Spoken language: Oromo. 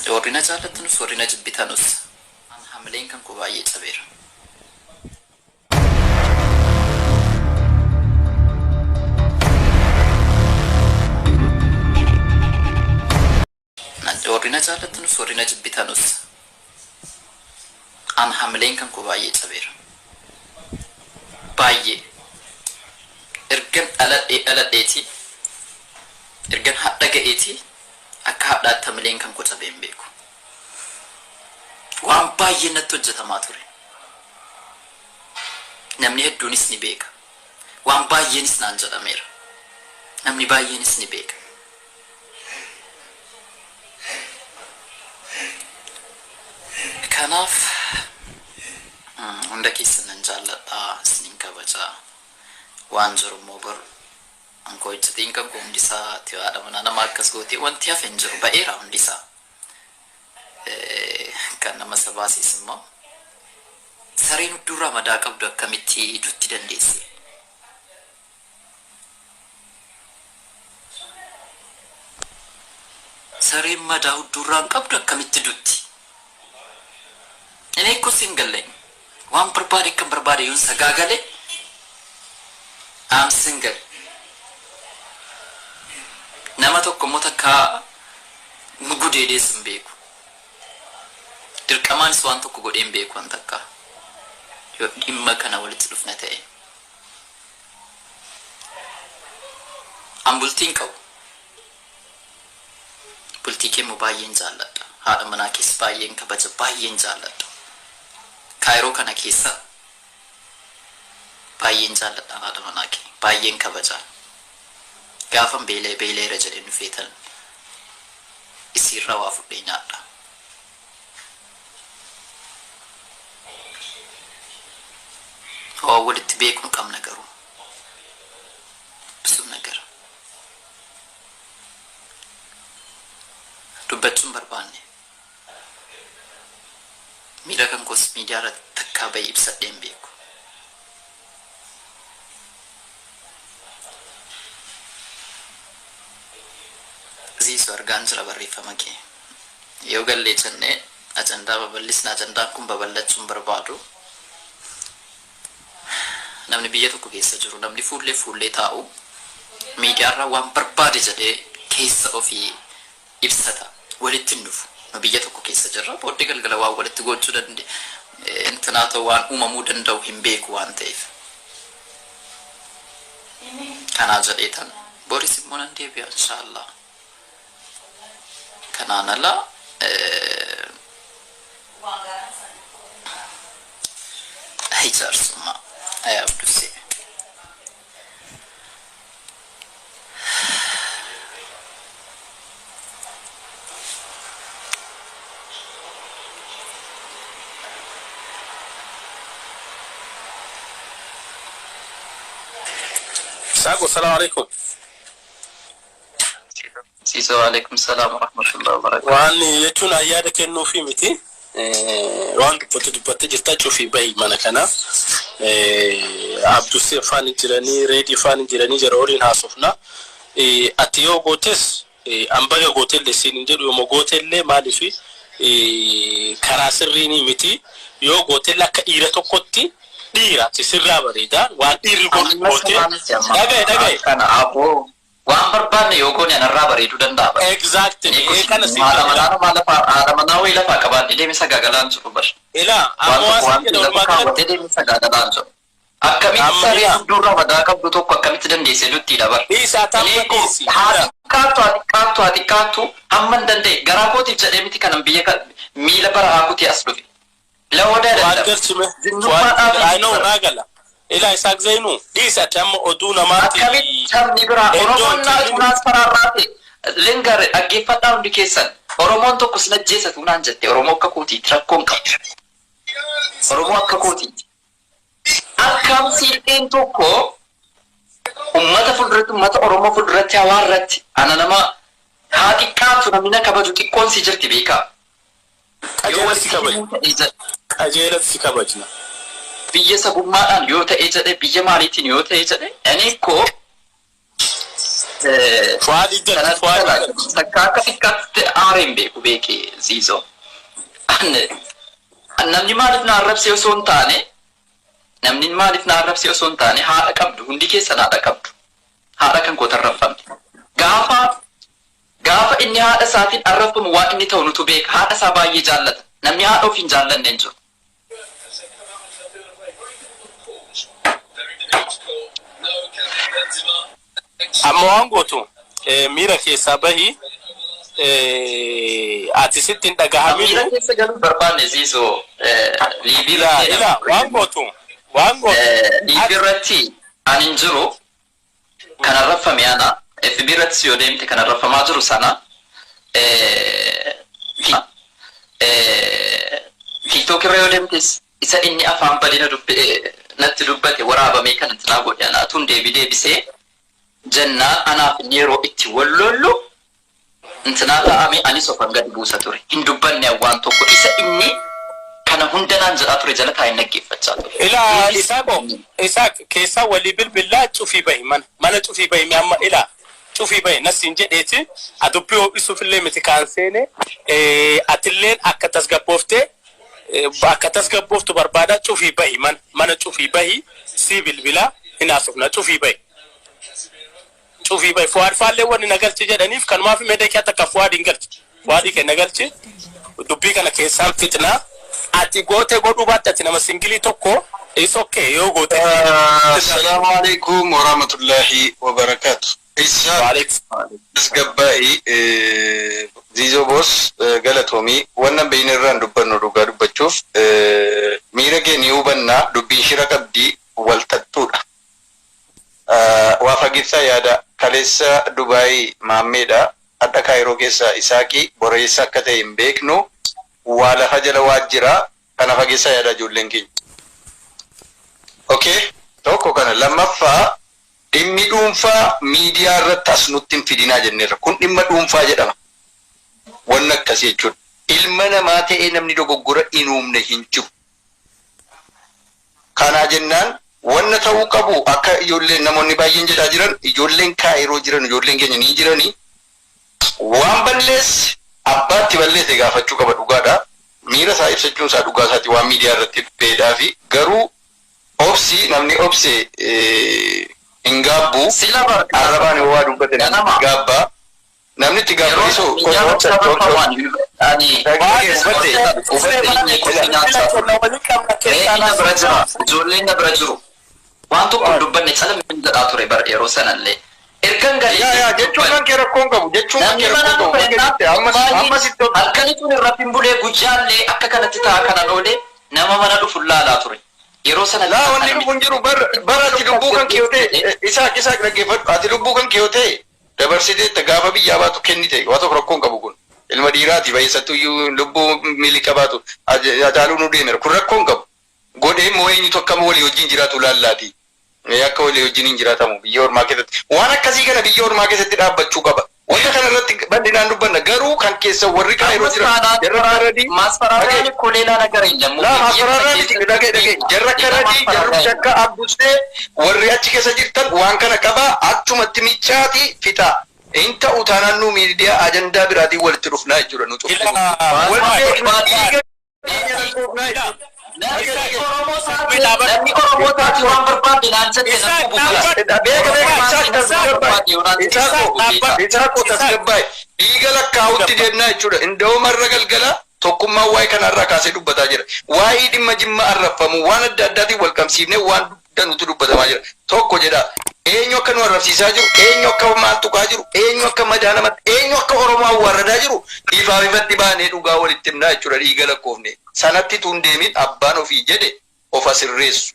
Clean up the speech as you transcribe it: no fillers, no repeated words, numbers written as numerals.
Warri na jaallatanus warri na jibbitanus hamileen kan koo baay'ee cabeera. Warri na jaallatanus warri na jibbitanus hamileen kan koo baay'ee cabeera. Baay'ee. Ergan dhaladhee dhaladheetii ergan hadha ga'eetii akka hadhaatti hamileen kan koo cabee hin beeku. Waan baay'ee natti hojjetamaa ture. Namni hedduunis ni beeka. Waan baay'eenis naan jedhameera. Namni baay'eenis ni beeka. Kanaaf hunda keessan nan jaalladha, isinin kabajaa. Waan jiru immoo bar ankoo iccitiin kan koo hundisaa haadha manaa nama akkas gootee wanti hafe hin jiru, ba'eera hundisaa. Kan nama sabaasiis immoo sareen hudduurraa madaa qabdu akkamitti dutti dandeesse? Sareen madaa hudduurraan qabdu akkamitti dutti? እኔ እኮ single ነኝ። Waan barbaade kan barbaade yoon sagaagale, I'm single. Nama tokko immoo takka gudeedees hin beeku. Dirqamaanis waan tokko godhee hin beeku waan takka. Yoo dhimma kana walitti dhufna ta'e. An bultiin qabu. Bultii kee immoo baay'een jaalladha. Haadha manaa keessa baay'een kabaja, baay'een jaalladha. Kaayiroo kana keessa baay'een jaalladha haadha manaa kee. Baay'een kabaja. Gaafan beelee beeleera jedhee dhufeetan isiirraa waa fudhee nyaadha. Waa walitti beeknu qabna garuu. ብዙ ነገር dubbachuun barbaanne. Miira kan koos miidiyaa irratti takkaa bahee ibsadhee hin beeku. Ziisu argaan jira barreeffama kee. Yoo gallee jennee ajandaa babal'isna, ajandaan kun babal'achuun barbaadu. Namni biyya tokko keessa jiru, namni fuullee fuullee taa'u miidiyaarraa waan barbaade jedhee keessa ofii ibsata. Walitti hin dhufu. Nu biyya tokko keessa jirra. Booddee galgala waan walitti gochuu danda'e intinaa ta'u waan uumamuu danda'u hin beeku waan ta'eef. Kanaa jedheetan boris immoo nan deebi'a, inshaallah. Kanaan ala ay jaarsummaa, ay Abdusee. Saako, salaamu alaikum. Siisoo, alaikum salaam wa rahmatullahi wa barakatuh. Waan jechuun ayyaada kennuufi miti. Waan dubbatu dubbattee jirta, cufii bahi mana kana. Abdusee afaan hin jiranii, Reedii afaan hin jiranii, jara waliin haasofna. Ati yoo gootes an baga gootellee siin hin jedhu, yooma gootellee maaliif karaa sirriinii miti. Yoo gootellee akka dhiira tokkotti dhiira ati sirraa bareeda waan dhiirri godhu gootee. Dhagaye, dhagaye. Kana aboo waan barbaanne yoo goone anarraa bareeduu danda'a bara. Exactly. Kana siin Haadha jedha. manaa lafaa haadha manaa wayii lafaa qabaadhee deemee sagaagalaan jiru bar. Ilaa Waan amma tokko waan waan siin jedha lafa walumaa galatti. kaawwatee deemee sagaagalaan jiru. Akkamitti Amma saree ilaa. fuuldurra madaa qabdu tokko akkamitti dandeessee duttiidha bar. Dhiisaa tamma Inni koo dhiisi. haa Ilaa. xiqqaattu, haa xiqqaattu, haa xiqqaattu, hamma hin danda'e garaa kootiif jedhee miti kanan biyya miila bara kutee as dhufe. Lawoda Fuad danda'ama. galchime. Fuad Zinnummaadhaaf I know naa gala. Ilaa Isaaq Zainu dhiisi, ati amma oduu namaati. Akkamitti sabni biraa Iddoo Oromoon itti naa tunaas faraarraa ta'e lingarre dhaggeeffadhaa hundi keessan. Oromoon tokko sin ajjeesatu naan jette. Oromoo akka kootiiti rakkoon qabu. Oromoo akka kootiiti. Akkam siiqeen tokko ummata fuulduratti, ummata Oromoo fuulduratti, hawaa irratti ana nama haa xiqqaatu namni na kabaju xiqqoon si jirti beekaa. Yoo Qajeelatti walitti kabajna. himuu ta'e jedhe Qajeelatti si kabajna. Biyya sabummaadhaan yoo ta'e jedhe, biyya maaliitiin yoo ta'e jedhe, ani koo Fuwaadii jalti fuwaadii jalti. Takka akka xiqqaatti aareen beeku beekee ziizoo. Namni maaliif na arrabse osoo hin taane, namni maaliif na arrabse osoo hin taane, haadha qabdu, hundi keessan haadha qabdu. Haadha kan koo tarraffamte. Gaafa inni haadha isaatiin arrabfamu waan inni ta'u nutu beeka. Haadha isaa baay'ee jaallata. Namni haadha ofii hin jaallanne hin jiru. Amma waan gootu miira keessaa bahi, ati sitti hin dhagahaminu. Miira keessa galuu barbaanne ziizoo liibii Ilaa ilaa waan gootu waan gootu. Liibii irratti ani hin jiru, kan arrabfame ana. FB irrattis yoo deemte kan arrabfamaa jiru sana. TikTok irra yoo deemtes isa inni afaan badina natti dubbate waraabamee kan itti godhe anaatuun deebii deebisee jennaan, anaaf inni yeroo itti wal lollu intinaa taa'amee anis ofan gadi buusa ture. Hin dubbanne waan tokko, isa inni kana hunda naan jedhaa ture jala taa'ee dhaggeeffachaa ture. Ilaa Isaaqo, Isaaq keessaa walii bilbilaa, cufii bahi, mana cufii bahi. Amma ilaa cufii bahi nasiin jedheeti, adubbii ho'isuufillee miti kaan seene, atilleen akka tasgabbooftee akka tasgabbooftu barbaada. Cufii bahi, mana cufii bahi, sii bilbilaa hin haasofna, cufii bahi. Cufii bahi. Fuwaad faallee wanni na galchi jedhaniif kanumaaf. Meedekii takka Fuwaad hin galchi. Fuwaadii kenna galchi, dubbii kana keessaan fitnaa. Ati goote godhuu baatte, ati nama singilii tokko is okay yoo goote. Assalaamu alaikum warahmatullahi wabarakatuh. Isa tasgabbaa'ii Ziizoo Boos, galatoomii. Wannan beeyna irraan dubbannu, dhugaa dubbachuuf miira kee ni hubannaa, dubbiin shira qabdii wal taxxuudha. Waa fageessaa yaada, kaleessa Dubaayii maammeedha. Hadha Kaayiroo keessa Isaaqii, boreessa akka ta'e hin beeknu, waa lafa jala waa jira, kana fageessaa yaada ijoolleen keenya. Okay, tokko kana. Lammaffaa, dhimmi dhuunfaa miidiyaa irratti as nutti hin fidinaa jenneerra. Kun dhimma dhuunfaa jedhama. Wanni akkasii jechuudha. Ilma namaa ta'ee namni dogoggora hin uumne hin jiru. Kanaa jennaan wanna ta'uu qabu, akka ijoolleen namoonni baay'een jedhaa jiran, ijoolleen Kaayiroo jiran, ijoolleen keenya ni jiranii, waan balleesse abbaatti balleesse gaafachuu qaba, dhugaadha. Miira isaa ibsachuun isaa dhugaa isaati, waan miidiyaa irratti beedhaa fi garuu obsi, namni obse hin gaabbu. Sila barbaada. Arrabaan yoo waa dubbate namni itti gaabbaa. Namni itti gaabbu isu Ani na bira jira. Ijoolleen na bira jiru. Waan tokko hin dubbanne, cala jedhaa ture bara yeroo sanallee. Ergan galee. Yaa yaa, jechuun kan kee rakkoon qabu, jechuun kan kee rakkoon qabu, bakka jette ammas ammas itti Halkanitu irratti hin bulee, guyyaallee akka kanatti ta'a kanan oolee nama mana dhufu laalaa ture. Yeroo sana Laa, wanni dhufu hin jiru. Bara ati lubbuu kan kee yoo ta'e, Isaaq, Isaaq, dhaggeeffadhu, ati lubbuu kan kee yoo ta'e dabarsitee gaafa biyyaa baatu kennite, waa tokko rakkoon qabu. Kun ilma dhiiraati, baay'isattu iyyuu lubbuu miliqa baatu Hacaaluu nu deemera, kun rakkoon qabu. Godhee immoo eenyutu akkam walii wajjin jiraatu laallaati. Akka walii wajjin hin jiraatamu biyya ormaa keessatti. Waan akkasii kana biyya ormaa keessatti dhaabbachuu qaba. Wanta kana irratti bal'inaan dubbanna, garuu kan keessa warri Kaayiroo jiran jarra karadii. ማስፈራሪያ እኮ ሌላ ነገር የለም። Laa, maasfaraarraa miti, dhagee dhagee, jarra karadii, jarri akka abdustee warri achi keessa jirtan waan kana qabaa, achumatti michaati fixaa. Hin ta'u taanaan nu miidiyaa ajandaa biraatiin walitti dhufnaa jechuudha nu cufti. Wal beekna, dhiiga keenya lakkoofnaa jechuudha. Namni Oromoo taate waan barbaade naan jette nan qubu. Beeka beeka, Isaaq, tasgabbaa'e. Isaaqoo, Isaaqoo, tasgabbaa'e. Dhiiga lakkaa'utti deemnaa jechuudha. Inda'oo marra galgala tokkummaan waa'ee kanarraa kaasee dubbataa jira. Waa'ee dhimma Jimma arrabfamu waan adda addaatiin wal qabsiifnee waan danuutu dubbatamaa jira. Tokko jedha. Eenyu akka nu arrabsiisaa jiru, eenyu akka maal tuqaa jiru, eenyu akka madaa namatti, eenyu akka Oromoo awwaarradaa jiru ifaaf ifatti baanee dhugaa walitti himnaa jechuudha, dhiiga lakkoofne. Sanatti tun deemin, abbaan ofii jedhe of asirreessu.